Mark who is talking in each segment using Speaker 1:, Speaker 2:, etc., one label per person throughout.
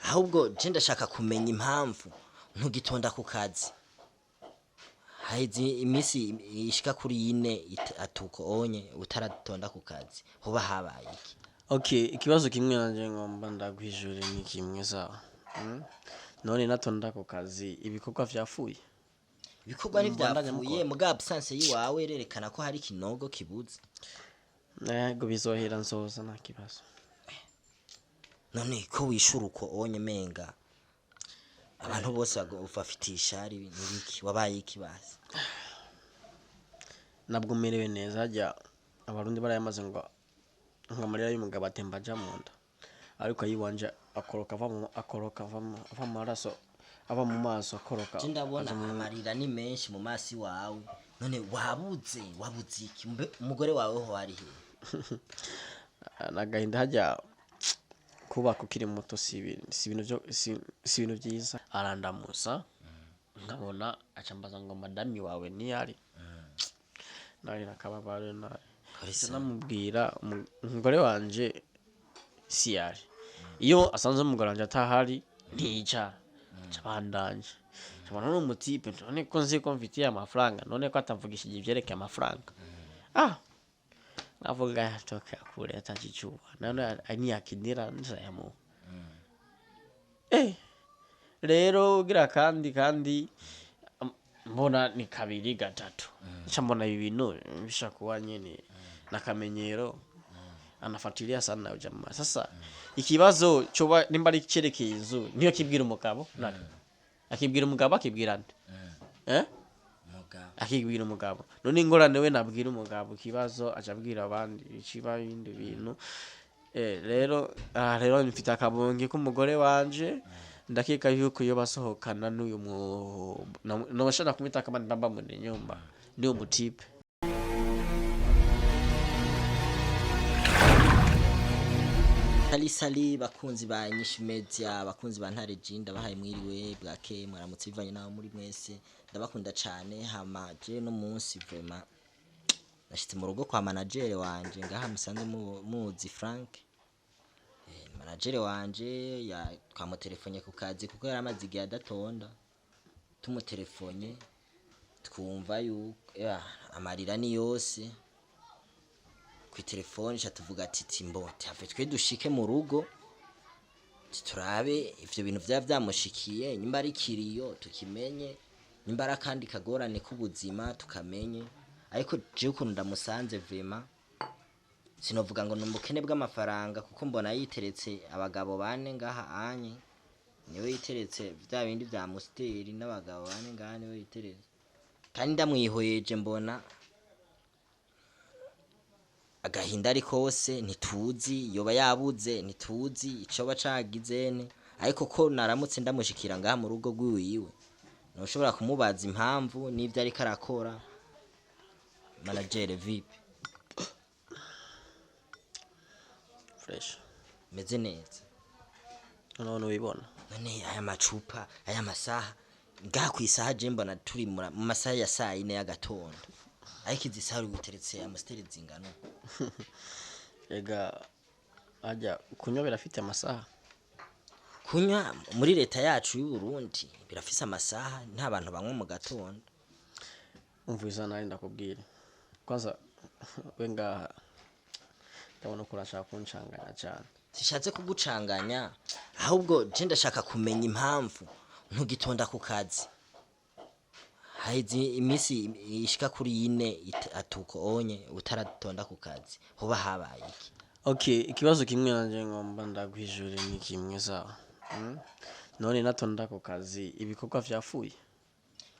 Speaker 1: Ahubwo je ndashaka kumenya impamvu ntugitonda ku kazi. Haheze iminsi ishika kuri ine atuko onye utaratonda ku kazi, hoba habaye iki?
Speaker 2: Okay, ikibazo kimwe nanje ngomba ndagwijure ni kimwe, sawa? None natonda ku kazi, ibikorwa vyapfuye?
Speaker 1: Ibikorwa
Speaker 2: Mubandanye
Speaker 1: ntivyapfuye,
Speaker 2: mukora.
Speaker 1: muga absence yiwawe irerekana ko hari ikinogo kibuze.
Speaker 2: Ego, bizohera nzoza, nta kibazo.
Speaker 1: None ko wishura uko onye, menga abantu bose bafitiye ishari, nibiki? Wabaye iki basi?
Speaker 2: Nabwo merewe neza. Harya Abarundi barayamaze ngo amarira y'umugabo atemba aja mu nda, ariko ayiwanje akoroka ava mu akoroka ava mu maraso, ava mu maso akoroka.
Speaker 1: Je ndabona
Speaker 2: aja mu-
Speaker 1: amarira ni menshi mu maso iwawe. None wabuze iki? Mbe umugore wawe ho ari he?
Speaker 2: Nagahinda. Harya kubaka ukiri muto si ibintu vyo si ibintu vyiza. Arandamusa, nkabona acambaza ngo madami wawe niyari, nari nakababaro nari.
Speaker 1: Polisi.
Speaker 2: Namubwira umugore wanje siyari. Iyo asanze umugore wanje atahari ntiyicara, cabandanje cabona n'umu type. None ko nzi ko mfitiye amafaranga, none ko atamvugishije ivyerekeye amafaranga? Ah, navuga toka kule atachichua, none niyakinira nzayamuha. Rero ugira kandi mbona ni kabiri gatatu, nca mbona ibi bintu bisha kuba nyene nakamenyero, anafuatilia sana ujamaa. Sasa ikibazo coba nimba ari cerekeye inzu, niyo kibwira umugabo, nani akibwira umugabo? Akibwira nde, eh?
Speaker 1: Umugabo.
Speaker 2: Akibwira umugabo. None ingorane, we nabwira umugabo ikibazo, aca abwira abandi, ikiba ibindi bintu. Rero aha rero mfite akabonge k'umugore wanje. Ndakeka yuko iyo basohokana n'uyu mu nobashaka kumwita kama ni baba mwenye nyumba, niyo mu type.
Speaker 1: Sali sali, bakunzi ba Nyinshi Media, bakunzi ba Ntare G, ndabahaye mwiriwe, bwake, mwaramutse, bivanye naho muri mwese. Ndabakunda cane. Hama je no munsi vraiment nashitse mu rugo kwa manager wanje ngaha musanze muzi Frank. Manager wanje ya twamutelefone ku kazi kuko yari amaze igihe adatonda. Tumutelefone twumva yuko ya, amarira ni yose ku telefone. Ca tuvuga ati timbo have twe dushike mu rugo turabe ivyo bintu vyaba vyamushikiye, nyimba ari kiriyo tukimenye, nyimba ari akandi kagorane k'ubuzima tukamenye. Ariko jewe ukuntu ndamusanze, vraiment sinovuga ngo ni ubukene bw'amafaranga, kuko mbona yiteretse abagabo bane ngaha anye. Niwe yiteretse vya bindi vya Amstel n'abagabo bane ngaha, niwe yiteretse. Kandi ndamwihweje mbona agahinda ari kose. Ntituzi yoba yabuze, ntituzi icoba cagizene, ariko ko naramutse ndamushikira ngaha mu rugo rwiwiwe, ntushobora kumubaza impamvu n'ivyo ariko arakora. Manager, vipi?
Speaker 2: Fresh.
Speaker 1: Meze neza.
Speaker 2: None ubibona.
Speaker 1: None aya macupa, aya masaha ngaha, kw'isaha je mbona turi mu masaha ya saa 4 y'agatondo, ariko izi saha uri guteretse Amstel zingana uko?
Speaker 2: Ega ajya kunywa birafite amasaha.
Speaker 1: Kunywa muri leta yacu y'u Burundi birafise amasaha? Nta bantu banywa mu gatondo.
Speaker 2: Umva, nari ndakubwira kwanza, we ngaha ndabona ko urashaka kuncanganya cyane.
Speaker 1: Sishatse kugucanganya, ahubwo je ndashaka kumenya impamvu ntugitonda ku kazi. Haheze iminsi ishika kuri ine atuko onye utaratonda ku kazi, hoba habaye iki?
Speaker 2: Okay, ikibazo kimwe nanje ngomba ndagwijure ni kimwe, sawa? None natonda ku kazi, ibikorwa vyapfuye?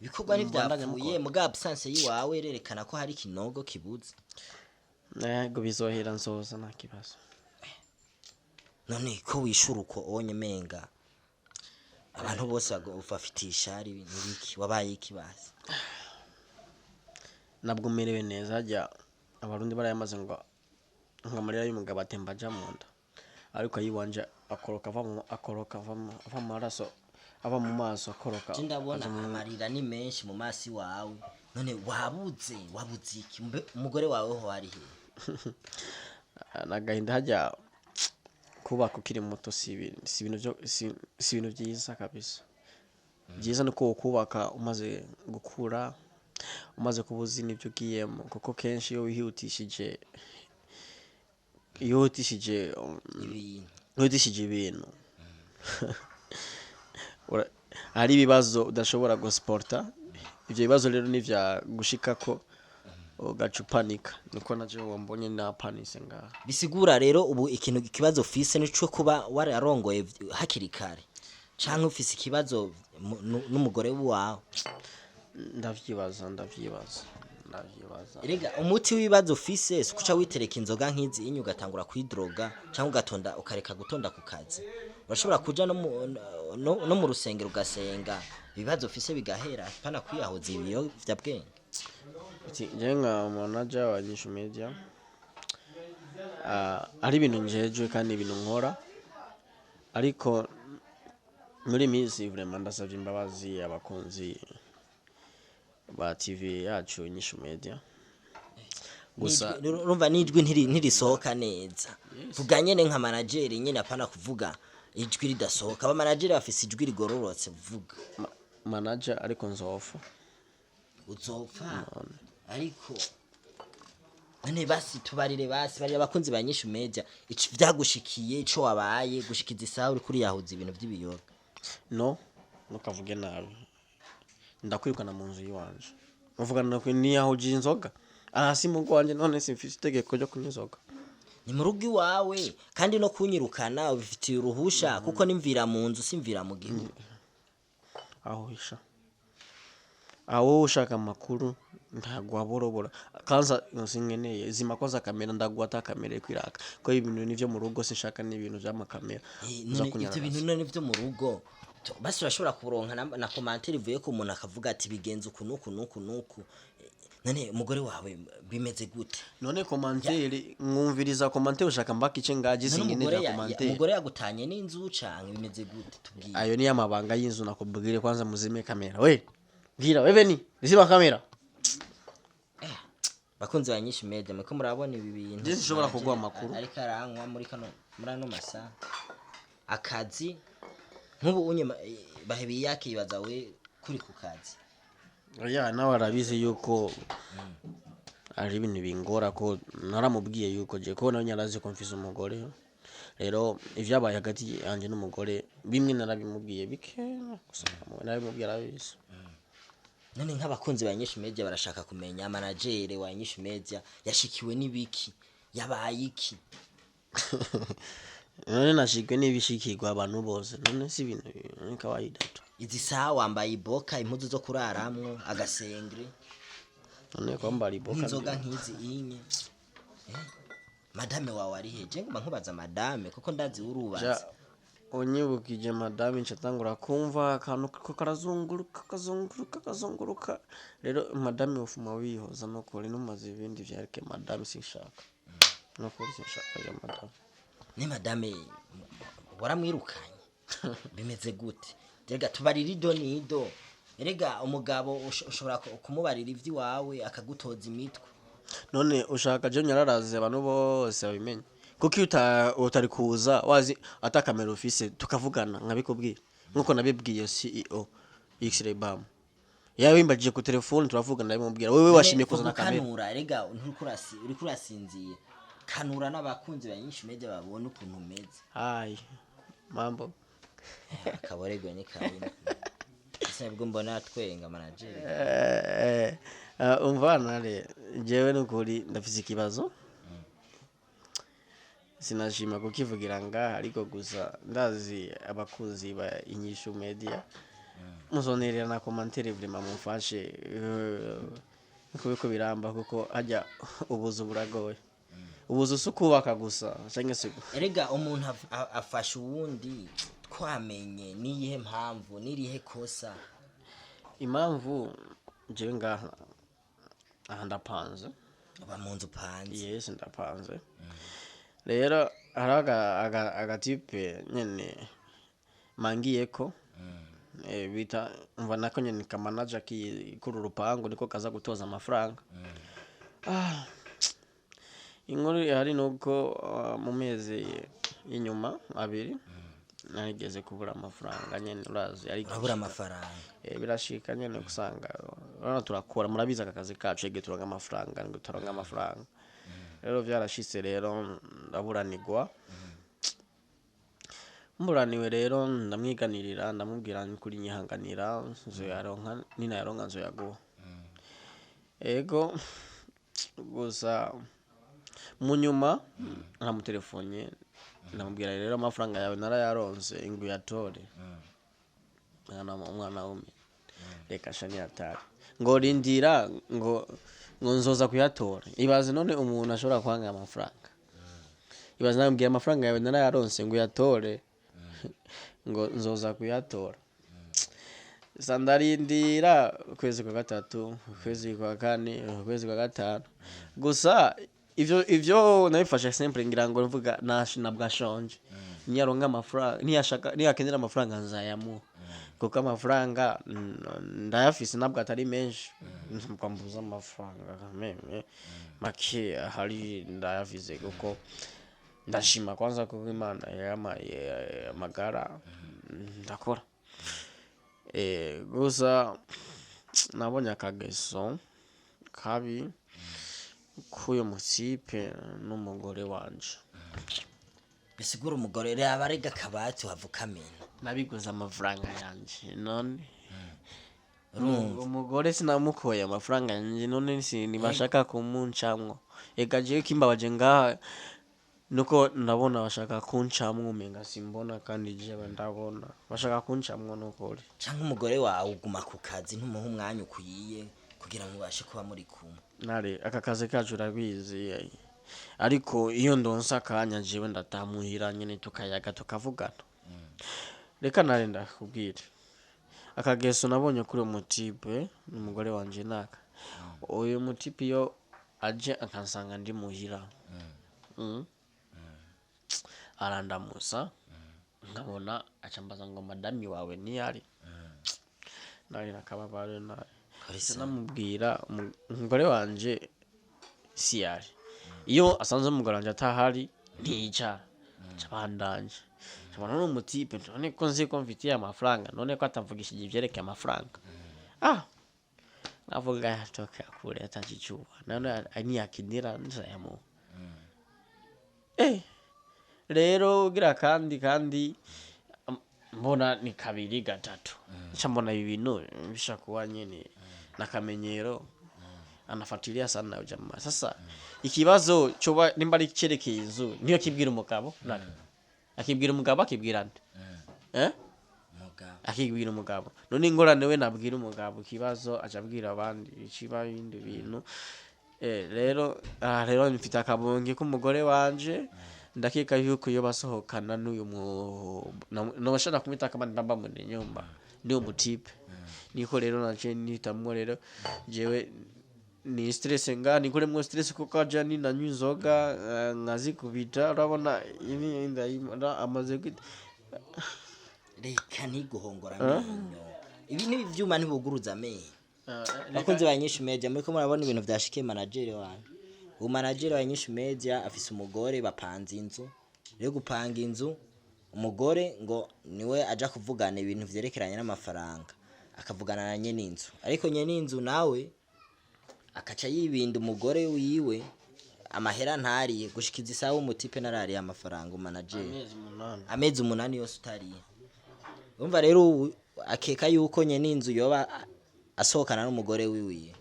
Speaker 1: Ibikorwa
Speaker 2: Mubandanye
Speaker 1: ntivyapfuye,
Speaker 2: mukora.
Speaker 1: muga absence yiwawe irerekana ko hari ikinogo kibuze.
Speaker 2: Ego, bizohera nzoza, nta kibazo.
Speaker 1: None ko wishura uko onye, menga abantu bose bafitiye ishari, nibiki? Wabaye iki basi?
Speaker 2: Nabwo merewe neza. Harya Abarundi barayamaze ngo amarira y'umugabo atemba aja mu nda, ariko ayiwanje akoroka ava mu akoroka ava mu maraso, ava mu maso akoroka.
Speaker 1: Je ndabona
Speaker 2: aja mu-
Speaker 1: amarira ni menshi mu maso iwawe. None wabuze iki? Mbe umugore wawe ho ari he?
Speaker 2: Nagahinda. Harya kubaka Kubaka ukiri muto si ibintu si ibintu byiza kabisa. Byiza ni uko kubaka umaze gukura, umaze kuba uzi n'ibyo ugiyemo, kuko kenshi iyo wihutishije, iyo wihutishije
Speaker 1: Ibintu.
Speaker 2: Wihutishije ibintu, hari ibibazo udashobora gusiporta. Ibyo bibazo rero ni vya gushikako ugaca upanika. Niko naje wambonye napanise ngaha.
Speaker 1: Bisigura rero ubu ikintu, ikibazo ufise nico kuba wararongoye hakiri kare, canke ufise ikibazo n'umugore wawe?
Speaker 2: Ndavyibaza, ndavyibaza, ndavyibaza.
Speaker 1: Erega umuti w'ibibazo ufise si ukuca witereka inzoga nk'izi inyu, ugatangura kwidroga, cyangwa ugatonda, ukareka gutonda ku kazi. Urashobora kuja no mu rusengero ugasenga, ibibazo ufise bigahera, pana kwiyahuza ibiyovyabwenge.
Speaker 2: Ati, njyewe nka manager wa Nyishu Media, ari ibintu njejwe kandi ibintu nkora, ariko muri iyi minsi vraiment ndasavye imbabazi abakunzi ba TV yacu Nyishu Media gusa.
Speaker 1: Urumva n'ijwi ntirisohoka neza. Vuga nyene nka manager nyene, apana kuvuga ijwi ridasohoka. Aba manager bafise ijwi rigororotse. Vuga.
Speaker 2: Manager, ariko nzofa.
Speaker 1: Uzopfa, ariko none basi tubarire, basi barira abakunzi ba Nyishu Media ici vyagushikiye, ico wabaye gushikiza isaha uri kuri yahuza ibintu vy'ibiyoga.
Speaker 2: No, ntukavuge nabi, ndakwirukana mu nzu y'iwanje. Muvugana niyahuje inzoga aha si mu rugo wanje? None simfise itegeko ryo kunywa inzoga?
Speaker 1: Ni mu rugo iwawe, kandi no kunyirukana ubifitiye uruhusha, kuko nimvira mu nzu, simvira mu gihugu.
Speaker 2: Aho hisha aho wowe ushaka amakuru ntabwo waborobora kanza. Sinkeneye zima koza kamera, ndaguha ata kamera iriko iraka, ko ibintu nivyo mu rugo, sinshaka n'ibintu vy'amakamera. Uza
Speaker 1: None ivyo
Speaker 2: kunyaragaza.
Speaker 1: bintu none vyo mu rugo, basi urashobora kuronka na commentaire ivuye ku muntu akavuga ati bigenze uku nuku nuku nuku. None umugore wawe bimeze gute?
Speaker 2: None commentaire, mwumviriza commentaire, ushaka mbaka ice ngaje?
Speaker 1: None
Speaker 2: Sinkeneye
Speaker 1: umugore
Speaker 2: vya commentaire.
Speaker 1: Umugore yagutanye n'inzu canke bimeze gute? Tubwire.
Speaker 2: Ayo ni amabanga y'inzu. Nakubwire kwanza muzime kamera. We bwira wewe ni zima kamera.
Speaker 1: Bakunzi ba Nyinshi Media, muriko murabona ibi bintu.
Speaker 2: Je sinshobora kuguha amakuru.
Speaker 1: Ariko aranywa muri kano, muri ano masaha akazi nk'ubu unye bahebeye yakibaza we kuri ku kazi.
Speaker 2: Ya, nawe arabizi yuko ari ibintu bingora, ko naramubwiye yuko je ko nawe nyarazi ko mfise umugore. Rero ivyabaye hagati yanje n'umugore bimwe narabimubwiye bike gusa, narabimubwiye, arabizi.
Speaker 1: None nk'abakunzi ba Nyinshi Media barashaka kumenya manager wa Nyinshi Media yashikiwe n'ibiki, yabaye iki?
Speaker 2: None nashikwe n'ibishikirwa abantu bose. None si ibintu ni kawaida tu.
Speaker 1: Izi saha wambaye iboka, impuzu zo kuraramwo, agasengre.
Speaker 2: None kwambara iboka?
Speaker 1: N'inzoga nk'izi inye. Madame wawe ari heje? Nguma nkubaza madame kuko ndazi urubatse.
Speaker 2: Ja, unyibukije madame ncatangura kumva akantu ko karazunguruka, kazunguruka, kazunguruka. Rero madame ufuma wihoza nukuri, numaze ibindi vyareke madame, sinshaka, nukuri sinshaka vya madame.
Speaker 1: Ni madame waramwirukanye, bimeze gute? Rega tubarira ido nido. Erega umugabo ushobora kumubarira ivy'iwawe akagutoza imitwe.
Speaker 2: None ushaka je nyararaze abantu bose babimenye? Kuko iyo utari kuza wazi ata kamera ufise, tukavugana nkabikubwira nkuko nabibwiye CEO X-Ray Bam, yawe wimbajije ku telefone turavugana, ndabimubwira. Wewe washimye kuzana kamera.
Speaker 1: Kanura, erega nturiko uriko urasinzira. Kanura n'abakunzi ba Nyinshi Media babone ukuntu umeze.
Speaker 2: Hai, mambo.
Speaker 1: Akaboregwe ni kabi, ese nibwo mbona twenga manager.
Speaker 2: Umva nare, jewe nukuri ndafise ikibazo, sinashima kukivugira ngaha, ariko gusa ndazi abakunzi ba Inyishu Media muzonerera na commentaire, vraiment mumfashe, kubiko biramba, kuko hajya ubuzu buragoye. Ubuzu si ukubaka gusa canke si
Speaker 1: Erega umuntu afasha uwundi. Twamenye niyihe mpamvu, nirihe kosa?
Speaker 2: Impamvu jewe ngaha aha ndapanze.
Speaker 1: Uba mu nzu upanze?
Speaker 2: Yes, ndapanze. Rero hari agatipe nyene mangiyeko, bita umva nako nyene kamanaja kuri urupangu, niko kaza gutoza amafaranga. Inkuru ihari nuko mu mezi inyuma abiri narigeze kubura amafaranga nyene, urazi, ariko
Speaker 1: Urabura amafaranga?
Speaker 2: Birashika nyene, usanga urabona turakora, murabizi aka kazi kacu, ege turonka amafaranga, ngo turonka amafaranga. Rero vyarashitse rero ndaburanirwa. Mburaniwe rero ndamwiganirira, ndamubwira kuri nyihanganira, nzoyaronka, ninayaronka nzoyaguha. Ego, gusa mu nyuma naramutelefone, ndamubwira rero amafaranga yawe narayaronse, ingu yatore. Umwana w'umwe reka sha niyatari, ngo rindira, ngo nzoza kuyatora. Ibaze none umuntu ashobora kwanga amafaranga. Ibaze, namubwira amafaranga yawe narayaronse ngo uyatore, ngo nzoza kuyatora. Sa ndarindira ukwezi kwa gatatu, ukwezi kwa kane, ukwezi kwa gatanu. Gusa ivyo nabifashe simple, ngira ngo mvuga nabwo ashonje, niyaronka amafaranga, niyashaka, niyakenera amafaranga nzayamuha, kuko amafaranga ndayafise, ntabwo atari menshi, ntabwo mbuze amafaranga meme make ahari ndayafise, kuko ndashima kwanza kuko Imana yampaye amagara, ndakora. Gusa nabonye akageso kabi k'uyu mutipe n'umugore wanje.
Speaker 1: Bisigura umugore raba arega akabati uhava ukamena.
Speaker 2: Nabiguze amafaranga yanje. None umugore sinamukoye amafaranga yanje, none ntibashaka kumuncamwo. Ega jewe kimbabaje ngaha nuko ndabona bashaka kuncamwo, umenga simbona, kandi jewe ndabona bashaka kuncamwo nukuri.
Speaker 1: Canke umugore wawe uguma ku kazi, ntumuha umwanya ukwiye kugira ngo mubashe kuba muri kumwe?
Speaker 2: Nare aka kazi kacu urabizi, ariko iyo ndonse akanya jewe ndatamuhira nyene, tukayaga, tukavugana. Reka nare ndakubwire akageso nabonye kuri uyu mutipe n'umugore wanje. Naka uyu mutipe iyo aje akansanga ndi muhira, arandamusa, nkabona acambaza ngo madami wawe niyari? Nari nakababaro nari.
Speaker 1: Kabisa.
Speaker 2: Namubwira umugore wanje siyari. Iyo asanze umugore wanje atahari ntiyicara, cabandanje cabona n'umutipe. None ko nzi ko mfitiye amafaranga, none ko atamvugishije ivyerekeye amafaranga? Nkavuga yatoka kure atachichuwa, none niyakinira nzayamuha. Rero ugira kandi mbona ni kabiri gatatu, nca mbona ibi bintu bisha kuba nyene nakamenyero, anafuatilia sana ujamaa. Sasa ikibazo coba nimba ari cerekeye inzu, niyo kibwira umugabo nani? Akibwira umugabo, akibwira nde?
Speaker 1: Umugabo.
Speaker 2: Akibwira umugabo. None ingorane we nabwira umugabo ikibazo, aca abwira abandi, ikiba ibindi bintu. Rero rero mfite akabonge k'umugore wanje. Ndakeka yuko iyo basohokana n'uyu mu nobashaka kumwita kama baba mwenye nyumba, niyo mutipe. Niko rero naje nihitamwo. Rero jewe ni stress nga nikuremwo stress, kuko aja ninanywa inzoga nkazikubita. Urabona ini ndayimara amaze kwita.
Speaker 1: Reka ntiguhongora amenyo, ibi ni ivyuma ntibuguruza amenyo. Bakunzi ba Nyinshi Media, muriko murabona ibintu vyashikiye manager wanyu. Ubu manager wa Nyinshi Media afise umugore, bapanze inzu. Rero gupanga inzu, umugore ngo niwe aja kuvugana ibintu vyerekeranye n'amafaranga, akavugana na nyene inzu, ariko nyene inzu nawe akaca yibinda umugore wiwe, amahera ntariye. Gushikiza isaha umutipe narariye amafaranga manager.
Speaker 2: Amezi 8.
Speaker 1: Amezi 8 yose utariye. Urumva rero ubu akeka yuko nyene inzu yoba asohokana n'umugore wiwiye,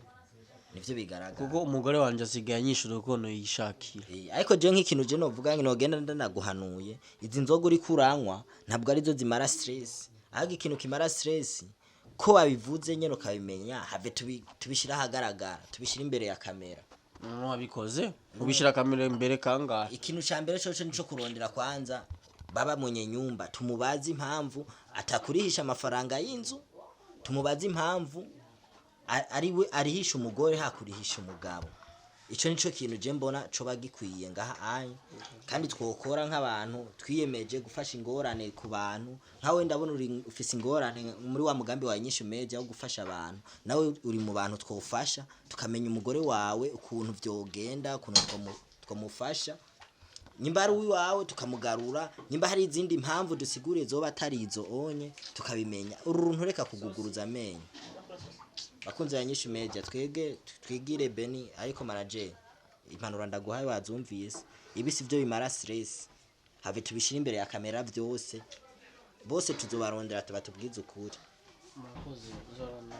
Speaker 1: nivyo bigaragara.
Speaker 2: Kuko umugore wanje asigaye anyishura ukuntu yishakira.
Speaker 1: Ariko je nk'ikintu je novuga, nogenda ndanaguhanuye, izi nzoga uriko uranywa ntabwo arizo zimara stress, ahubwo ikintu kimara stress ko wabivuze nyene ukabimenya, have tubishira ahagaragara, tubishira imbere ya kamera.
Speaker 2: Wabikoze ubishira kamera imbere kangahe?
Speaker 1: Ikintu ca mbere coco nico kurondera kwanza baba mwenye nyumba, tumubaze impamvu atakurihisha amafaranga y'inzu, tumubaze impamvu ariwe arihisha umugore hakurihisha umugabo. Ico nico kintu je mbona coba gikwiye ngaha anye, kandi twokora nk'abantu twiyemeje gufasha ingorane ku bantu. Nkawe ndabona uri ufise ingorane muri wa mugambi wa Nyinshi Media wo gufasha abantu, nawe uri mu bantu twofasha, tukamenya umugore wawe ukuntu vyogenda, ukuntu twomufasha. Nyimba ari uwiwawe tukamugarura, nyimba hari izindi mpamvu dusiguriye zoba atari izo onye tukabimenya. Uru runtu reka kuguguruza amenyo. Bakunzi ba Nyinshi Media, twege twigire Beni, ariko manager, impanuro ndaguhaye wazumvise. Ibi si byo bimara stress, have tubishira imbere ya kamera byose, bose tuzobarondera tubatubwize ukuri.
Speaker 2: Murakoze, uzorana.